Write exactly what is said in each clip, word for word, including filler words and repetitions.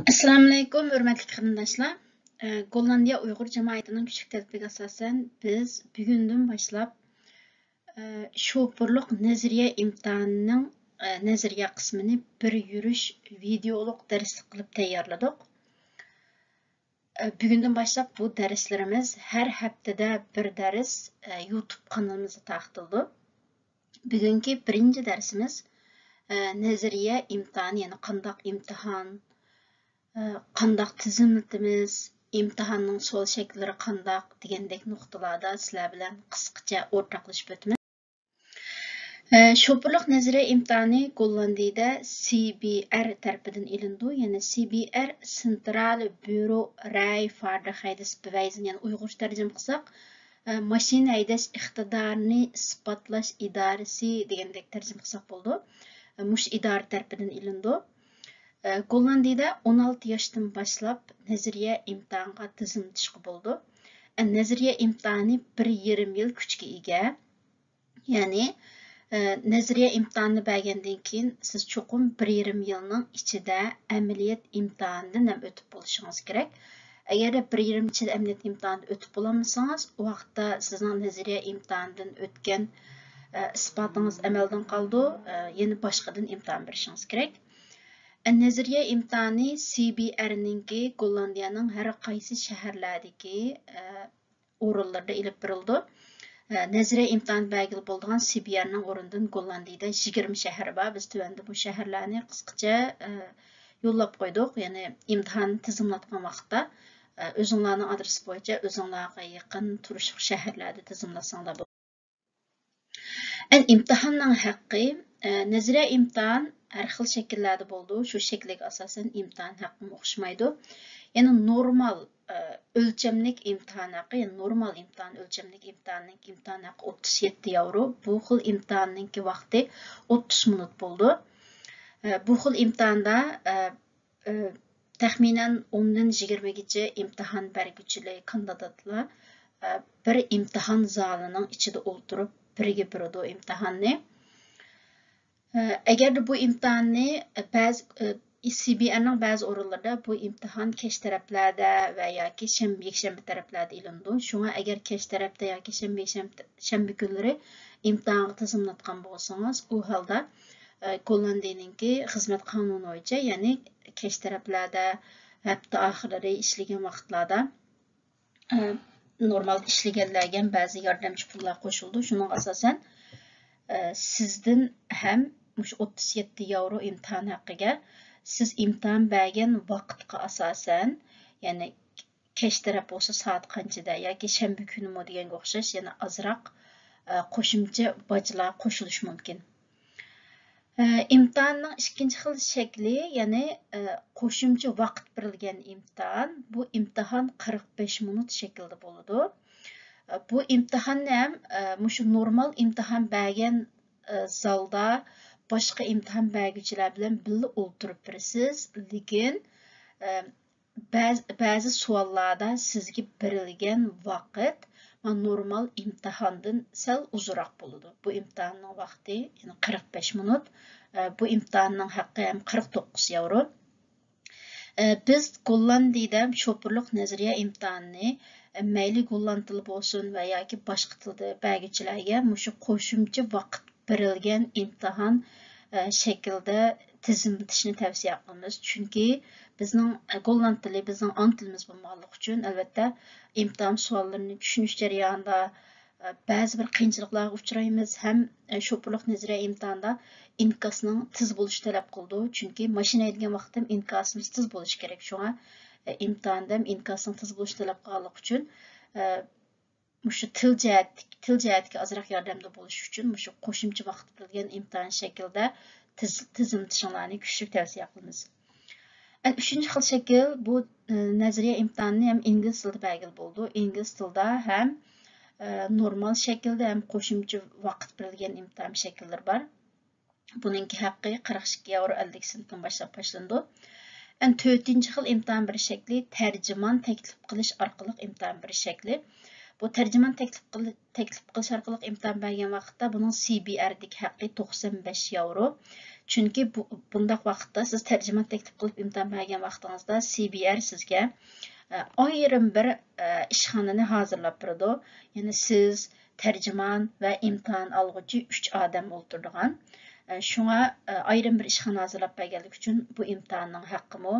ئەسسالامۇئەلەيكۇم، ھۆرمەتلىك قېرىنداشلار. ئە، گوللاندىيە ئۇيغۇر جامائىتىنىڭ كۈچلۈك تەلىپىگە ئاساسەن، بىز بۈگۈندىن باشلاپ، ئە، شوپۇرلۇق نەزەرىيە ئىمتىھانىنىڭ، ئە، نەزەرىيە قىسمىنى بىر يۈرۈش ۋىدېئولۇق دەرسلىك قىلىپ تەييارلىدۇق. ئە، بۈگۈندىن باشلاپ بۇ دەرسلىرىمىز ھەر ھەپتىدە بىر دەرس، ئە، يۇتۇب قانىلىمىزدا تارقىتىلىدۇ. بۈگۈنكى بىرىنچى دەرسىمىز، ئە، نەزەرىيە ئىمتىھانى، يەنى قانداق ئىمتىھان، ئە، قانداق تىزىملىتىمىز، ئىمتىھاننىڭ سوئال شەكىللىرى قانداق دېگەندەك نۇقتىلاردا سىلەر بىلەن قىسقىچە ئورتاقلىشىپ ئۆتىمىز. ئە، شوپۇرلۇق نەزەرىيە ئىمتىھانى گوللاندىيىدە سى بى ئەر تەرىپىدىن ئېلىنىدۇ. يەنى سى بى ئەر، سېنترال بيۇرو راي فاردىخايدىس بىۋەيزىن، يەنى ئۇيغۇرچە تەرجىمە قىلساق، ئە، ماشىنا ھەيدەش ئىقتىدارىنى ئىسپاتلاش ئىدارىسى دېگەندەك تەرجىمە قىلساق بولىدۇ. ئە، مۇشۇ ئىدارە تەرىپىدىن ئېلىنىدۇ. ئە، گوللاندىيىدە ئون ئالتە ياشتىن باشلاپ نەزەرىيە ئىمتىھانغا تىزىملىتىشقا بولىدۇ. ئە، نەزەرىيە ئىمتىھانى بىر يېرىم يىل كۈچكە ئىگە. يەنى، ئە، نەزەرىيە ئىمتىھانىنى بەرگەندىن كېيىن سىز چوقۇم بىر يېرىم يىلنىڭ ئىچىدە ئەمەلىيەت ئىمتىھانىدىن ھەم ئۆتۈپ بولۇشىڭىز كېرەك. ئەگەردە بىر يېرىم يىل ئىچىدە ئەمەلىيەت ئىمتىھانىدىن ئۆتۈپ بولالمىسىڭىز، ئۇ ۋاقىتتا سىزنىڭ نەزەرىيە ئىمتىھانىدىن ئۆتكەن، ئە، ئىسپاتىڭىز ئەمەلدىن قالىدۇ، ئە، يەنە باشقىدىن ئىمتىھان بېرىشىڭىز كېرەك. ئە، نەزەرىيە ئىمتىھانى سى بى ئەرنىڭكى گوللاندىيەنىڭ ھەر قايسى شەھەرلەردىكى، ئە، ئورۇنلىرىدا ئېلىپ بېرىلىدۇ. ئە، نەزەرىيە ئىمتىھان بەرگىلى بولىدىغان سى بى ئەرنىڭ ئورنىدىن گوللاندىيىدە يىگىرمە شەھەر بار. بىز تۆۋەندە بۇ شەھەرلەرنى قىسقىچە، ئە، يوللاپ قويدۇق. يەنى ئىمتىھان تىزىملاتقان ۋاقىتتا، ئە، ئۆزۈڭلارنىڭ ئادرېسى بويىچە ئۆزۈڭلارغا يېقىن تۇرۇشلۇق شەھەرلەردە تىزىملاتساڭلار بولىدۇ. ئەن ئىمتىھاننىڭ ھەققى، ئە، نەزەرىيە ئىمتىھان ھەر خىل شەكىللەردە بولىدۇ. شۇ شەكىلگە ئاساسەن ئىمتىھان ھەققىمۇ ئوخشىمايدۇ. يەنى نورمال، ئە، ئۆلچەملىك ئىمتىھان ھەققى، يەنى نورمال ئىمتىھان، ئۆلچەملىك ئىمتىھاننىڭ ئىمتىھان ھەققى ئوتتۇز يەتتە ياۋرو. بۇ خىل ئىمتىھاننىڭكى ۋاقتى ئوتتۇز مىنۇت بولىدۇ. ئە، بۇ خىل ئىمتىھاندا، ئە، ئە، تەخمىنەن ئوندىن يىگىرمىگىچە ئىمتىھان بەرگۈچىلەر، كاندىداتلار، ئە، بىر ئىمتىھان زالىنىڭ ئىچىدە ئولتۇرۇپ بىرگە بېرىدۇ ئىمتىھاننى. ئە، ئەگەردە بۇ ئىمتىھاننى، ئە، بەزى، ئە، سى بى ئەرنىڭ بەزى ئورۇنلىرىدا بۇ ئىمتىھان كەچ تەرەپلەردە ۋە ياكى شەنبە، يەكشەنبە تەرەپلەردە ئېلىنىدۇ. شۇڭا ئەگەر كەچ تەرەپتە ياكى شەنبە، يەكشەنبە، شەنبە كۈنلىرى ئىمتىھانغا تىزىملاتقان بولسىڭىز، ئۇ ھالدا، ئە، گوللاندىيىنىڭكى خىزمەت قانۇنى بويىچە، يەنى كەچ تەرەپلەردە، ھەپتە ئاخىرلىرى ئىشلىگەن ۋاقىتلاردا، ئە، نورمال ئىشلىگەنلەرگە بەزى ياردەمچى پۇللار قوشۇلىدۇ. شۇنىڭغا ئاساسەن، ئە، سىزدىن ھەم مۇشۇ ئوتتۇز يەتتە ياۋرو ئىمتىھان ھەققىگە سىز ئىمتىھان بەرگەن ۋاقىتقا ئاساسەن، يەنى كەچ تەرەپ بولسا سائەت قانچىدە ياكى شەنبە كۈنىمۇ دېگەنگە ئوخشاش يەنە ئازراق، ئە، قوشۇمچە باجلار قوشۇلۇشى مۇمكىن. ئە، ئىمتىھاننىڭ ئىككىنچى خىل شەكلى، يەنى، ئە، قوشۇمچە ۋاقىت بېرىلگەن ئىمتىھان. بۇ ئىمتىھان قىرىق بەش مىنۇت شەكلىدە بولىدۇ. ئە، بۇ ئىمتىھاننى ھەم، ئە، مۇشۇ نورمال ئىمتىھان بەرگەن، ئە، زالدا باشقا ئىمتىھان بەرگۈچىلەر بىلەن بىللە ئولتۇرۇپ بېرىسىز، لېكىن، ئە، بەز-، بەزى سوئاللاردا سىزگە بېرىلگەن ۋاقىت نورمال ئىمتىھاندىن سەل ئۇزۇنراق بولىدۇ. بۇ ئىمتىھاننىڭ ۋاقتى، يەنى قىرىق بەش مىنۇت. ئە، بۇ ئىمتىھاننىڭ ھەققى ھەم قىرىق توققۇز ياۋرو. ئە، بىز گوللاندىيىدە شوپۇرلۇق نەزەرىيە ئىمتىھانىنى، ئە، مەيلى گوللاند تىلى بولسۇن ۋە ياكى باشقا تىلدا بەرگۈچىلەرگە مۇشۇ قوشۇمچە ۋاقىت بېرىلگەن ئىمتىھان، ئە، شەكلىدە تىزىملىتىشنى تەۋسىيە قىلىمىز. چۈنكى بىزنىڭ، ئە، گوللاند تىلى بىزنىڭ ئانا تىلىمىز بولمىغانلىقى ئۈچۈن، ئەلۋەتتە، ئىمتىھان سوئاللىرىنى چۈشىنىش جەريانىدا، ئە، بەزى بىر قىيىنچىلىقلارغا ئۇچرايمىز ھەم، ئە، شوپۇرلۇق نەزەرىيە ئىمتىھانىدا ئىنكاسنىڭ تېز بولۇشى تەلەپ قىلىدۇ. چۈنكى ماشىنا ھەيدىگەن ۋاقىتتا ئىنكاسىمىز تېز بولۇشى كېرەك. شۇڭا، ئە، ئىمتىھاندا ھەم ئىنكاسنىڭ تېز بولۇشى تەلەپ قىلغانلىقى ئۈچۈن، ئە، مۇشۇ تىل جەھەتتىكى، تىل جەھەتتىكى ئازراق ياردەمدە بولۇش ئۈچۈن مۇشۇ قوشۇمچە ۋاقىت بېرىلگەن ئىمتىھان شەكلىدە تىز-، تىزىملىتىشىڭلارنى كۈچلۈك تەۋسىيە قىلىمىز. ئەنە ئۈچىنچى خىل شەكىل، بۇ، ئە، نەزەرىيە ئىمتىھانىنى ھەم ئىنگلىز تىلىدا بەرگىلى بولىدۇ. ئىنگلىز تىلىدا ھەم، ئە، نورمال شەكىلدە ھەم قوشۇمچە ۋاقىت بېرىلگەن ئىمتىھان شەكىللىرى بار. بۇنىڭكى ھەققى قىرىق ئىككى ياۋرو ئەللىك سېنتتىن باشلاپ باشلىنىدۇ. ئەنە تۆتىنچى خىل ئىمتىھان بېرىش شەكلى تەرجىمان تەكلىپ قىلىش ئارقىلىق ئىمتىھان بېرىش شەكلى. بۇ تەرجىمان تەكلىپ قىل-، تەكلىپ قىلىش ئارقىلىق ئىمتىھان بەرگەن ۋاقىتتا بۇنىڭ سى بى ئەردىكى ھەققى توقسان بەش ياۋرو. چۈنكى بۇ، بۇنداق ۋاقىتتا سىز تەرجىمان تەكلىپ قىلىپ ئىمتىھان بەرگەن ۋاقتىڭىزدا سى بى ئار سىزگە، ئە، ئايرىم بىر، ئە، ئىشخانىنى ھازىرلاپ بېرىدۇ. يەنى سىز، تەرجىمان ۋە ئىمتىھان ئالغۇچى ئۈچ ئادەم ئولتۇرىدىغان. ئە، شۇڭا، ئە، ئايرىم بىر ئىشخانا ھازىرلاپ بەرگەنلىكى ئۈچۈن بۇ ئىمتىھاننىڭ ھەققىمۇ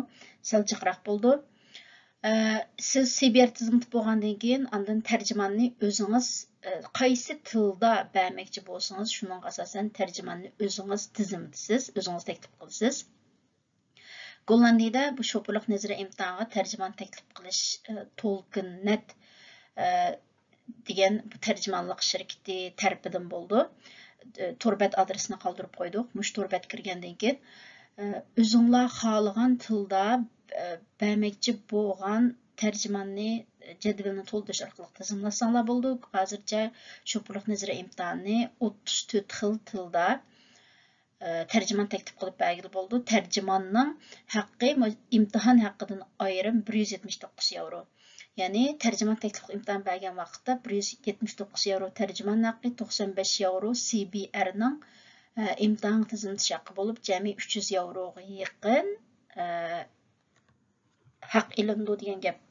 سەل جىقراق بولىدۇ. ئە، سىز سى بى ئار تىزىملىتىپ بولغاندىن كېيىن، ئاندىن تەرجىماننى ئۆزىڭىز، ئە، قايسى تىلدا بەرمەكچى بولسىڭىز، شۇنىڭغا ئاساسەن تەرجىماننى ئۆزىڭىز تىزىملىتىسىز، ئۆزىڭىز تەكلىپ قىلىسىز. گوللاندىيەدە بۇ شوپۇرلۇق نەزىرىيە ئىمتىھانىغا تەرجىمان تەكلىپ قىلىش، ئە، تولكىننەت، ئە، دېگەن بۇ تەرجىمانلىق شىركىتى تەرىپىدىن بولىدۇ. ئە، تور بەت ئادرېسىنى قالدۇرۇپ قويدۇق. مۇشۇ تور بەت كىرگەندىن كېيىن، ئە، ئۆزۈڭلار خالىغان تىلدا، ئە، بەرمەكچى بولغان تەرجىماننى، ئە، جەدۋىلىنى تولدۇرۇش ئارقىلىق تىزىملاتساڭلار بولىدۇ. ھازىرچە شوپۇرلۇق نەزىرىيە ئىمتىھانىنى ئوتتۇز تۆت خىل تىلدا، ئە، تەرجىمان تەكلىپ قىلىپ بەرگىلى بولىدۇ. تەرجىماننىڭ ھەققى، مۇ-، ئىمتىھان ھەققىدىن ئايرىم بىر يۈز يەتمىش توققۇز ياۋرو. يەنى تەرجىمان تەكلىپ قىلىپ ئىمتىھان بەرگەن ۋاقىتتا بىر يۈز يەتمىش توققۇز ياۋرو تەرجىمان ھەققى، توقسان بەش ياۋرو سى بى ئارنىڭ، ئە، ئىمتىھان تىزىملىتىش ھەققى بولۇپ، جەمئىي ئۈچ يۈز ياۋروغا يېقىن، ئە، ھەق ئېلىنىدۇ دېگەن گەپ.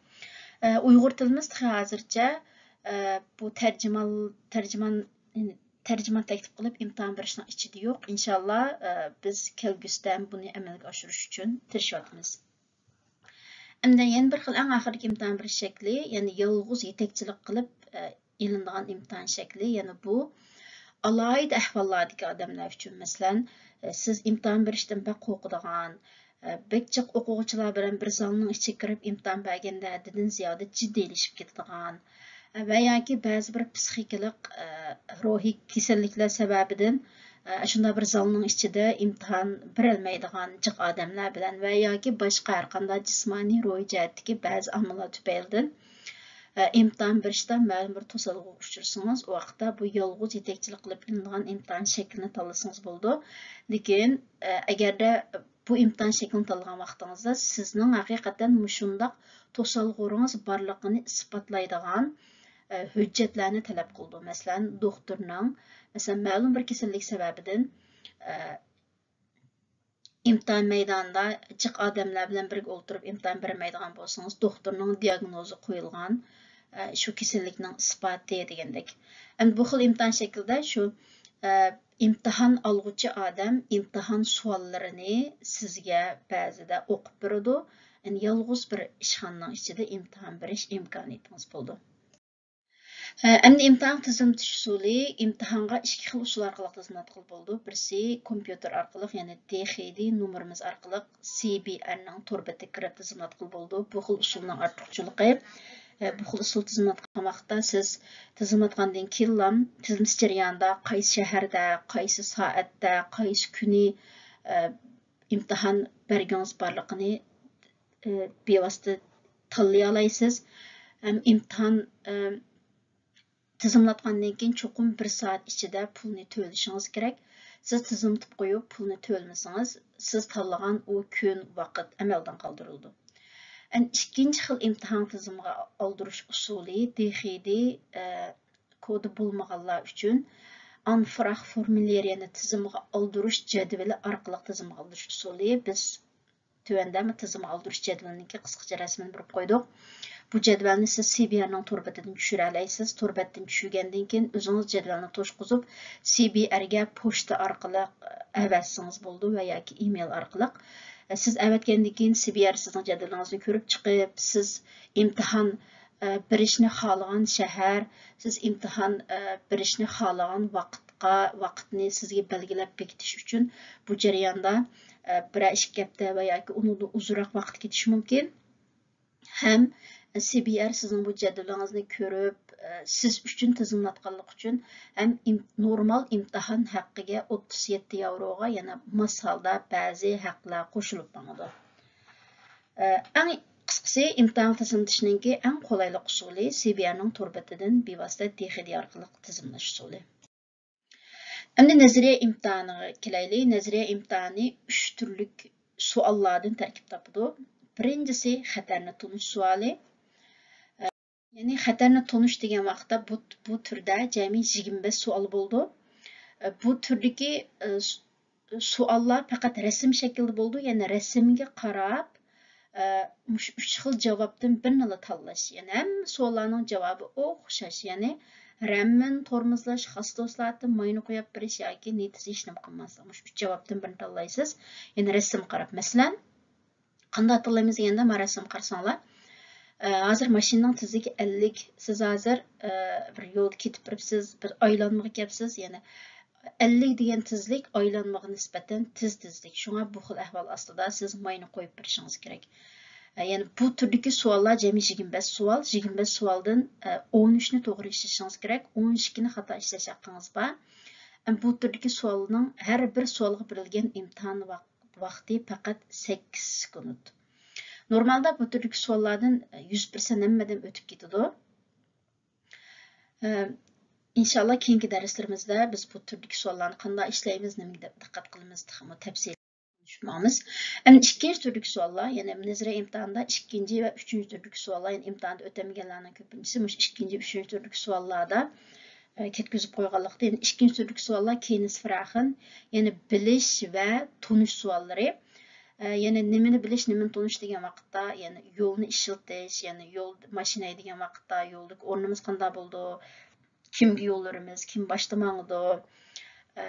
ئە، ئۇيغۇر تىلىمىز تېخى ھازىرچە، ئە، بۇ تەرجىمان، تەرجىمان، تەرجىمان تەكلىپ قىلىپ ئىمتىھان بېرىشنىڭ ئىچىدە يوق. ئىنشاللا، ئە، بىز كەلگۈسىدە بۇنى ئەمەلگە ئاشۇرۇش ئۈچۈن تىرىشىۋاتىمىز. ئەمدى يەنە بىر خىل ئەڭ ئاخىرقى ئىمتىھان بېرىش شەكلى، يەنى يالغۇز يېتەكچىلىك قىلىپ، ئە، ئېلىنىدىغان ئىمتىھان شەكلى، يەنى بۇ ئالاھىدە ئەھۋاللاردىكى ئادەملەر ئۈچۈن، مەسىلەن، ئە، سىز ئىمتىھان بېرىشتىن بەك قورقىدىغان، ئە، بەك جىق ئوقۇغۇچىلار بىلەن بىر زالنىڭ ئىچىگە كىرىپ ئىمتىھان بەرگەندە ھەددىدىن زىيادە جىددىيلىشىپ كېتىدىغان، ئە، ۋە ياكى بەزى بىر پسىخىكىلىق، ئە، روھىي كېسەللىكلەر سەۋەبىدىن، ئە، شۇنداق بىر زالنىڭ ئىچىدە ئىمتىھان بېرەلمەيدىغان جىق ئادەملەر بىلەن ۋە ياكى باشقا ھەر قانداق جىسمانىي، روھىي جەھەتتىكى بەزى ئامىللار تۈپەيلىدىن، ئە، ئىمتىھان بېرىشتە مەلۇم بىر توسالغۇغا ئۇچرىسىڭىز، ئۇ ۋاقىتتا بۇ يالغۇز يېتەكچىلىك قىلىپ ئېلىنغان ئىمتىھان شەكلىنى تاللىسىڭىز بولىدۇ. لېكىن، ئە، ئەگەردە بۇ ئىمتىھان شەكلىنى تاللىغان ۋاقتىڭىزدا سىزنىڭ ھەقىقەتەن مۇشۇنداق توسالغۇلىرىڭىز بارلىقىنى ئىسپاتلايدىغان، ئە، ھۆججەتلەرنى تەلەپ قىلىدۇ. مەسىلەن، دوختۇرنىڭ، مەسىلەن، مەلۇم بىر كېسەللىك سەۋەبىدىن، ئە، ئىمتىھان مەيدانىدا جىق ئادەملەر بىلەن بىرگە ئولتۇرۇپ ئىمتىھان بېرەلمەيدىغان بولسىڭىز، دوختۇرنىڭ دىياگنوزى قويۇلغان، ئە، شۇ كېسەللىكنىڭ ئىسپاتى دېگەندەك. ئەمدى بۇ خىل ئىمتىھان شەكلىدە شۇ، ئە، ئىمتىھان ئالغۇچى ئادەم ئىمتىھان سوئاللىرىنى سىزگە بەزىدە ئوقۇپ بېرىدۇ. يەنى يالغۇز بىر ئىشخانىنىڭ ئىچىدە ئىمتىھان بېرىش ئىمكانىيىتىڭىز بولىدۇ. ئەمدى ئىمتىھان تىزىملىتىش ئۇسۇلى. ئىمتىھانغا ئىككى خىل ئۇسۇل ئارقىلىق تىزىملاتقىلى بولىدۇ. بىرسى كومپيۇتېر ئارقىلىق، يەنى دې خې دې نومۇرىمىز ئارقىلىق سى بى ئارنىڭ تور بېتىگە كىرىپ تىزىملاتقىلى بولىدۇ. بۇ خىل ئۇسۇلنىڭ ئارتۇقچىلىقى، بۇ خىل ئۇسۇل تىزىملاتقان ۋاقىتتا سىز تىزىملاتقاندىن كېيىنلا تىزىملىتىش جەريانىدا قايسى شەھەردە، قايسى سائەتتە، قايسى كۈنى ئىمتىھان بەرگۈڭىز بارلىقىنى بىۋاسىتە تاللىيالايسىز. ھەم ئىمتىھان تىزىملاتقاندىن كېيىن چوقۇم بىر سائەت ئىچىدە پۇلنى تۆلىشىڭىز كېرەك. سىز تىزىملىتىپ قويۇپ، پۇلنى تۆلىمىسىڭىز، سىز تاللىغان ئۇ كۈن، ۋاقىت ئەمەلدىن قالدۇرۇلىدۇ. ئەن ئىككىنچى خىل ئىمتىھان تىزىمغا ئالدۇرۇش ئۇسۇلى دې خې دې، ئە، كودى بولمىغانلار ئۈچۈن ئانفراخ فورمۇلىرى، يەنى تىزىمغا ئالدۇرۇش جەدۋىلى ئارقىلىق تىزىمغا ئالدۇرۇش ئۇسۇلى. بىز تۆۋەندە تىزىمغا ئالدۇرۇش جەدۋىلىنىڭكى قىسقىچە رەسىمىنى بېرىپ قويدۇق. بۇ جەدۋەلنى سىز سى بى ئارنىڭ تور بېتىدىن چۈشۈرەلەيسىز. تور بەتتىن چۈشۈرگەندىن كېيىن ئۆزىڭىز جەدۋەلنى توشقۇزۇپ، سى بى ئارگە پوچتا ئارقىلىق ئەۋەتسىڭىز بولىدۇ ۋە ياكى ئىمېيل ئارقىلىق. سىز ئەۋەتكەندىن كېيىن سى بى ئار سىزنىڭ جەدۋىلىڭىزنى كۆرۈپ چىقىپ، سىز ئىمتىھان، ئە، بېرىشنى خالىغان شەھەر، سىز ئىمتىھان، ئە، بېرىشنى خالىغان ۋاقىتقا، ۋاقىتنى سىزگە بەلگىلەپ بېكىتىش ئۈچۈن بۇ جەرياندا، ئە، بىرەر ئىككى ھەپتە ۋە ياكى ئۇنىڭدىن ئۇزۇنراق ۋاقىت كېتىشى مۇمكىن. ھەم سى بى ئار سىزنىڭ بۇ جەدۋىلىڭىزنى كۆرۈپ، ئە، سىز ئۈچۈن تىزىملاتقانلىقى ئۈچۈن ھەم ئىم-، نورمال ئىمتىھان ھەققىگە ئوتتۇز يەتتە ياۋروغا يەنە ماس ھالدا بەزى ھەقلەر قوشۇلۇپ ماڭىدۇ. ئە، ئەڭ قىسقىسى، ئىمتىھان تىزىملىتىشنىڭكى ئەڭ قولايلىق ئۇسۇلى سى بى ئارنىڭ تور بېتىدىن بىۋاسىتە دې خې دې ئارقىلىق تىزىملاش ئۇسۇلى. ئەمدى نەزەرىيە ئىمتىھانىغا كېلەيلى. نەزەرىيە ئىمتىھانى ئۈچ تۈرلۈك سوئاللاردىن تەركىب تاپىدۇ. بىرىنچىسى خەتەرنى تونۇش سوئالى. ئە، يەنى خەتەرنى تونۇش دېگەن ۋاقىتتا بۇ، بۇ تۈردە جەمئىي يىگىرمە بەش سوئال بولىدۇ. ئە، بۇ تۈردىكى، ئە، س-، سوئاللار پەقەت رەسىم شەكلىدە بولىدۇ، يەنى رەسىمگە قاراپ، ئە، مۇشۇ ئۈچ خىل جاۋابتىن بىرنىلا تاللاش. يەنى ھەممە سوئاللارنىڭ جاۋابى ئوخشاش. يەنى رەممىن، تورمۇزلاش، خاس دوستلاردىن ماينى قويۇپ بېرىش ياكى نېتىز ھېچنېمە قىلماسلىق. مۇشۇ ئۈچ جاۋابتىن بىرنى تاللايسىز. يەنى رەسىمگە قاراپ. مەسىلەن، قانداق تاللايمىز دېگەندە، مانا رەسىمگە قارىساڭلار. ئە، ھازىر ماشىنىنىڭ تېزلىكى ئەللىك. سىز ھازىر، ئە، بىر يولدا كېتىپ بېرىپسىز، بىر ئايلانمىغا كەپسىز. يەنى ئەللىك دېگەن تېزلىك ئايلانمىغا نىسبەتەن تېز تېزلىك. شۇڭا بۇ خىل ئەھۋال ئاستىدا سىز ماينى قويۇپ بېرىشىڭىز كېرەك. ئە، يەنى بۇ تۈردىكى سوئاللار جەمئىي يىگىرمە بەش سوئال. يىگىرمە بەش سوئالدىن، ئە، ئون ئۈچنى توغرا ئىشلىشىڭىز كېرەك، ئون ئىككىنى خاتا ئىشلەش ھەققىڭىز بار. ئە، بۇ تۈردىكى سوئالنىڭ ھەر بىر سوئالغا بېرىلگەن ئىمتىھان ۋاق-، ۋاقتى پەقەت سەككىز سېكۇنت. نورمالدا بۇ تۈردىكى سوئاللاردىن يۈز پىرسەنت ھەممە ئادەم ئۆتۈپ كېتىدۇ. ئىنشاللا كېيىنكى دەرسلىرىمىزدە بىز بۇ تۈردىكى سوئاللارنى قانداق ئىشلەيمىز، نېمىگە دەپ دىققەت قىلىمىز، تېخىمۇ تەپسىلىي تونۇشۇپ ماڭىمىز. ئەمدى ئىككىنچى تۈردىكى سوئاللار، يەنى نەزەرىيە ئىمتىھانىدا ئىككىنچى ۋە ئۈچىنچى تۈردىكى سوئاللار، يەنى ئىمتىھاندا ئۆتەلمىگەنلەرنىڭ كۆپىنچىسى مۇشۇ ئىككىنچى، ئۈچىنچى تۈردىكى سوئاللاردا، ئە، كەتكۈزۈپ قويغانلىقتا، يەنى ئىككىنچى تۈردىكى سوئاللار كېنىسفراخېن، يەنى بىلىش ۋە تونۇش سوئاللىرى. ئە، يەنى نېمىنى بىلىش، نېمىنى تونۇش دېگەن ۋاقىتتا، يەنى يولنى ئىشلىتىش، يەنى يول، ماشىنا ھەيدىگەن ۋاقىتتا يولدىكى ئورنىمىز قانداق بولىدۇ، كىمگە يول بېرىمىز، كىم باشتا ماڭىدۇ، ئە،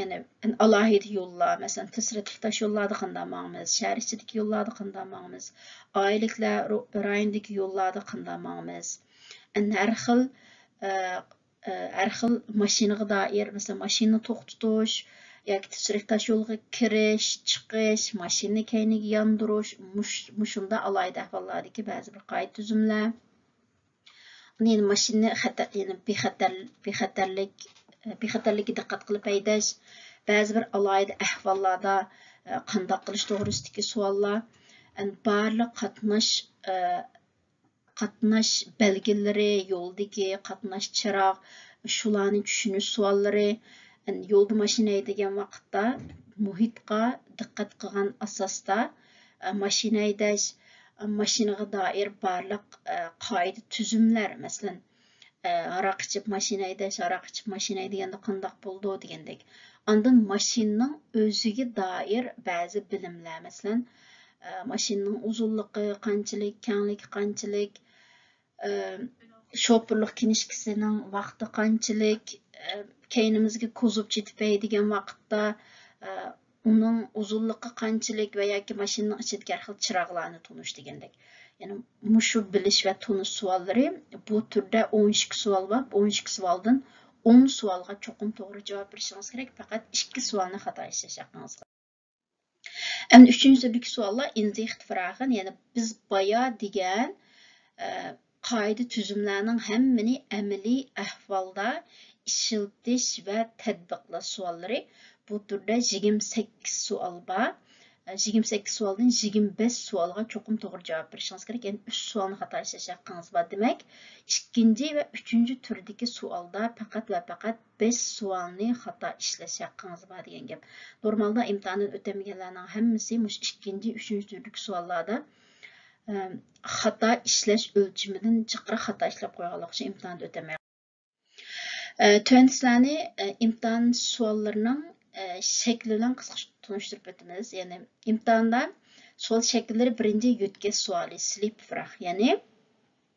يەنى ئالاھىدە يوللار، مەسىلەن، تىز سۈرئەتلىك تاش يوللاردا قانداق ماڭىمىز، شەھەر ئىچىدىكى يوللاردا قانداق ماڭىمىز، ئائىلىلىكلەر رو-، رايونىدىكى يوللاردا قانداق ماڭىمىز، ئەنە ھەر خىل، ئە، ئە، ھەر خىل ماشىنىغا دائىر، مەسىلەن، ماشىنىنى توختىتىش ياكى تىز سۈرئەتلىك تاش يولغا كىرىش، چىقىش، ماشىنىنى كەينىگە ياندۇرۇش، مۇش-، مۇشۇنداق ئالاھىدە ئەھۋاللاردىكى بەزى بىر قائىدە تۈزۈملەر. ئۇنى يەنە ماشىنىنى خەتەر-، يەنى بىخەتەر-، بىخەتەرلىك، بىخەتەرلىككە دىققەت قىلىپ ھەيدەش، بەزى بىر ئالاھىدە ئەھۋاللاردا، ئە، قانداق قىلىش توغرىسىدىكى سوئاللار، ئەن بارلىق قاتناش، ئە، قاتناش بەلگىلىرى، يولدىكى قاتناش چىراغ، شۇلارنى چۈشىنىش سوئاللىرى، يولدا ماشىنا ھەيدىگەن ۋاقىتتا مۇھىتقا دىققەت قىلغان ئاساستا، ئە، ماشىنا ھەيدەش، ئە، ماشىنىغا دائىر بارلىق، ئە، قائىدە تۈزۈملەر، مەسىلەن، ئە، ھاراق ئىچىپ ماشىنا ھەيدەش، ھاراق ئىچىپ ماشىنا ھەيدىگەندە قانداق بولىدۇ دېگەندەك. ئاندىن ماشىنىنىڭ ئۆزىگە دائىر بەزى بىلىملەر، مەسىلەن، ئە، ماشىنىنىڭ ئۇزۇنلۇقى قانچىلىك، كەڭلىكى قانچىلىك، ئە، شوپۇرلۇق كىنىشكىسىنىڭ ۋاقتى قانچىلىك، ئە، كەينىمىزگە كوزۇپ چېتىپ ھەيدىگەن ۋاقىتتا، ئە، ئۇنىڭ ئۇزۇنلۇقى قانچىلىك ۋە ياكى ماشىنىنىڭ ئىچىدىكى ھەر خىل چىراغلارنى تونۇش دېگەندەك. يەنى مۇشۇ بىلىش ۋە تونۇش سوئاللىرى، بۇ تۈردە ئون ئىككى سوئال بار. بۇ ئون ئىككى سوئالدىن ئون سوئالغا چوقۇم توغرا جاۋاب بېرىشىڭىز كېرەك. پەقەت ئىككى سوئالنى خاتا ئىشلەش ھەققىڭىز بار. ئەمدى ئۈچىنچى تۈردىكى سوئاللار ئىنزىخت فراخىن، يەنى بىز بايا دېگەن، ئە، قائىدە تۈزۈملەرنىڭ ھەممىنى ئەمەلىي ئەھۋالدا ئىشلىتىش ۋە تەتبىقلاش سوئاللىرى. بۇ تۈردە يىگىرمە سەككىز سوئال بار. ئە، يىگىرمە سەككىز سوئالدىن يىگىرمە بەش سوئالغا چوقۇم توغرا جاۋاب بېرىشىڭىز كېرەك. يەنى ئۈچ سوئالنى خاتا ئىشلەش ھەققىڭىز بار. دېمەك، ئىككىنچى ۋە ئۈچىنچى تۈردىكى سوئالدا پەقەت ۋە پەقەت بەش سوئالنى خاتا ئىشلەش ھەققىڭىز بار دېگەن گەپ. نورمالدا ئىمتىھاندىن ئۆتەلمىگەنلەرنىڭ ھەممىسى مۇشۇ ئىككىنچى، ئۈچىنچى تۈردىكى سوئاللاردا، ئەم، خاتا ئىشلەش ئۆلچىمىدىن جىقراق خاتا ئىشلەپ قويغانلىقى ئۈچۈن ئىمتىھاندا ئۆتەلمەيدۇ. ئە، تۆۋەندە سىلەرنى، ئە، ئىمتىھان سوئاللىرىنىڭ، ئە، شەكلى بىلەن قىسقىچە تونۇشتۇرۇپ ئۆتىمىز. يەنى ئىمتىھاندا سوئال شەكىللىرى بىرىنچى يۆتكەش سوئالى، سلىپ فراخ. يەنى،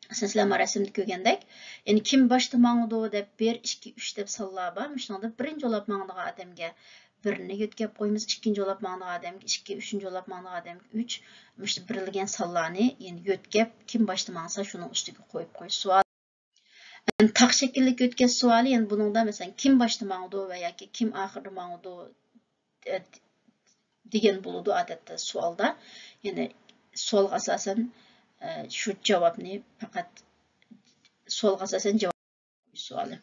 مەسىلەن، سىلەر مانا رەسىمدە كۆرگەندەك، يەنى كىم باشتا ماڭىدۇ دەپ بىر، ئىككى، ئۈچ دەپ سانلار بار. مۇشۇنىڭدا بىرىنچى بولاپ ماڭىدىغان ئادەمگە بىرنى يۆتكەپ قويىمىز، ئىككىنچى بولاپ ماڭىدىغان ئادەمگە ئىككى، ئۈچىنچى بولاپ ماڭىدىغان ئادەمگە ئۈچ. مۇشۇ بېرىلگەن سانلارنى يەنى يۆتكەپ، كىم باشتا ماڭسا شۇنىڭ ئۈستىگە قويۇپ قويۇش سوئال. تاق شەكىللىك يۆتكەش سوئالى، يەنى بۇنىڭدا مەسىلەن كىم باشتا ماڭىدۇ ۋە ياكى كىم ئاخىردا ماڭىدۇ، ئە، دېگەن بولىدۇ ئادەتتە سوئالدا. يەنى سوئالغا ئاساسەن، ئە، شۇ جاۋابنى پەقەت سوئالغا ئاساسەن جاۋاب سوئالى.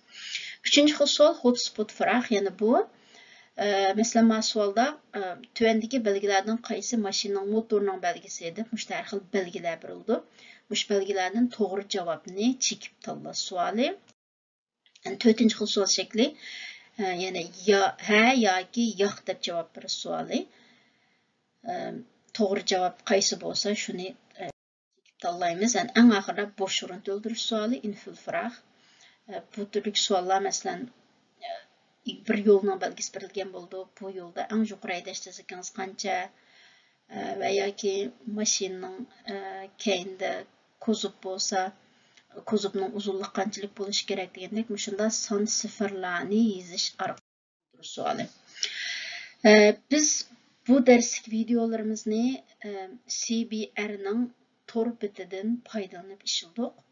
ئۈچىنچى خىل سوئال ھوت سپوت فراخ. يەنى بۇ، ئە، مەسىلەن، مانا سوئالدا، ئە، تۆۋەندىكى بەلگىلەردىن قايسى ماشىنىنىڭ موتورىنىڭ بەلگىسى دەپ مۇشۇنداق ھەر خىل بەلگىلەر بېرىلىدۇ. مۇشۇ بەلگىلەردىن توغرا جاۋابنى چېكىپ تاللاش سوئالى. تۆتىنچى خىل سوئال شەكلى، ئە، يەنى يا، ھە ياكى ياق دەپ جاۋاب بېرىش سوئالى. ئە، توغرا جاۋاب قايسى بولسا، شۇنى، ئە، تاللايمىز. يەنى ئەڭ ئاخىرىدا بوش ئورۇن تولدۇرۇش سوئالى، ئىنفۇل فراخ. ئە، بۇ تۈردىكى سوئاللار، مەسىلەن، ئە، بىر يولنىڭ بەلگىسى بېرىلگەن بولىدۇ. بۇ يولدا ئەڭ يۇقىرى ھەيدەش تېزلىكىڭىز قانچە؟ ئە، ۋە ياكى ماشىنىنىڭ، ئە، كەينىدە كوزۇپ بولسا، كوزۇپنىڭ ئۇزۇنلۇقى قانچىلىك بولۇشى كېرەك دېگەندەك مۇشۇنداق سان سىفىرلارنى يېزىش ئارقىلىق سوئالى. ئە، بىز بۇ دەرسلىك ۋىدېئولىرىمىزنى، ئە، سى بى ئەرنىڭ تور بېتىدىن پايدىلىنىپ ئىشلىدۇق.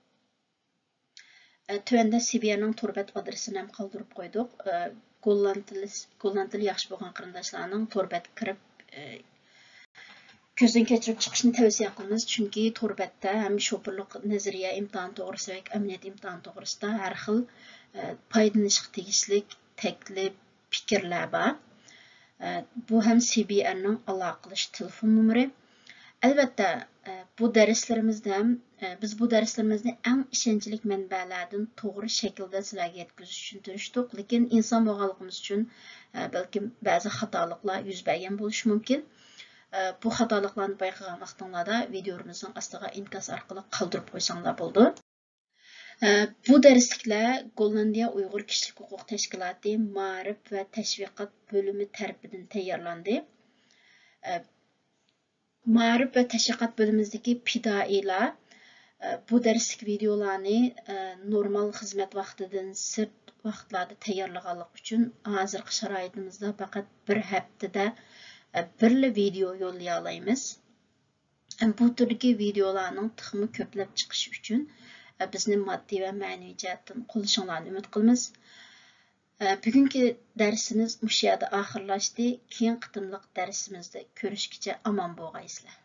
ئە، تۆۋەندە سى بى ئەرنىڭ تور بەت ئادرېسىنى ھەم قالدۇرۇپ قويدۇق. ئە، گوللاند تىلى، گوللاند تىلى ياخشى بولغان قېرىنداشلارنىڭ تور بەتكە كىرىپ، ئە، كۆزدىن كەچۈرۈپ چىقىشنى تەۋسىيە قىلىمىز، چۈنكى تور بەتتە ھەم شوپۇرلۇق نەزەرىيە ئىمتىھانى توغرىسىدا ۋە ئەمەلىيەت ئىمتىھانى توغرىسىدا ھەر خىل، ئە، پايدىلىنىشقا تېگىشلىك تەكلىپ، پىكىرلەر بار. ئە، بۇ ھەم سى بى ئەرنىڭ ئالاقىلىشىش تېلېفون نومۇرى. ئەلۋەتتە، ئە، بۇ دەرسلىرىمىزدە ھەم، ئە، بىز بۇ دەرسلىرىمىزنى ئەڭ ئىشەنچلىك مەنبەلەردىن توغرا شەكىلدە سىلەرگە يەتكۈزۈش ئۈچۈن تىرىشتۇق، لېكىن ئىنسان بولغانلىقىمىز ئۈچۈن، ئە، بەلكىم بەزى خاتالىقلار يۈز بەرگەن بولۇشى مۇمكىن. ئە، بۇ خاتالىقلارنى بايقىغان ۋاقتىڭلاردا ۋىدېئولىرىمىزنىڭ ئاستىغا ئىنكاس ئارقىلىق قالدۇرۇپ قويساڭلار بولىدۇ. ئە، بۇ دەرسلىكلەر گوللاندىيە ئۇيغۇر كىشىلىك ھوقۇق تەشكىلاتى مائارىپ ۋە تەشۋىقات بۆلۈمى تەرىپىدىن تەييارلاندى. ئە، مائارىپ ۋە تەشۋىقات بۆلۈمىمىزدىكى پىدائىيلار، ئە، بۇ دەرسلىك ۋىدېئولارنى، ئە، نورمال خىزمەت ۋاقتىدىن سىرت ۋاقىتلاردا تەييارلىغانلىقى ئۈچۈن ھازىرقى شارائىتىمىزدا پەقەت بىر ھەپتىدە، ئە، بىرلا ۋىدېئو يوللىيالايمىز. بۇ تۈردىكى ۋىدېئولارنىڭ تېخىمۇ كۆپلەپ چىقىشى ئۈچۈن، بىزنى ماددىي ۋە مەنىۋى جەھەتتىن قوللىشىڭلارنى ئۈمىد قىلىمىز. بۈگۈنكى دەرسىمىز مۇشۇ يەردە ئاخىرلاشتى. كېيىنكى قېتىملىق دەرسىمىزدە كۆرۈشكىچە ئامان بولغايسىلەر.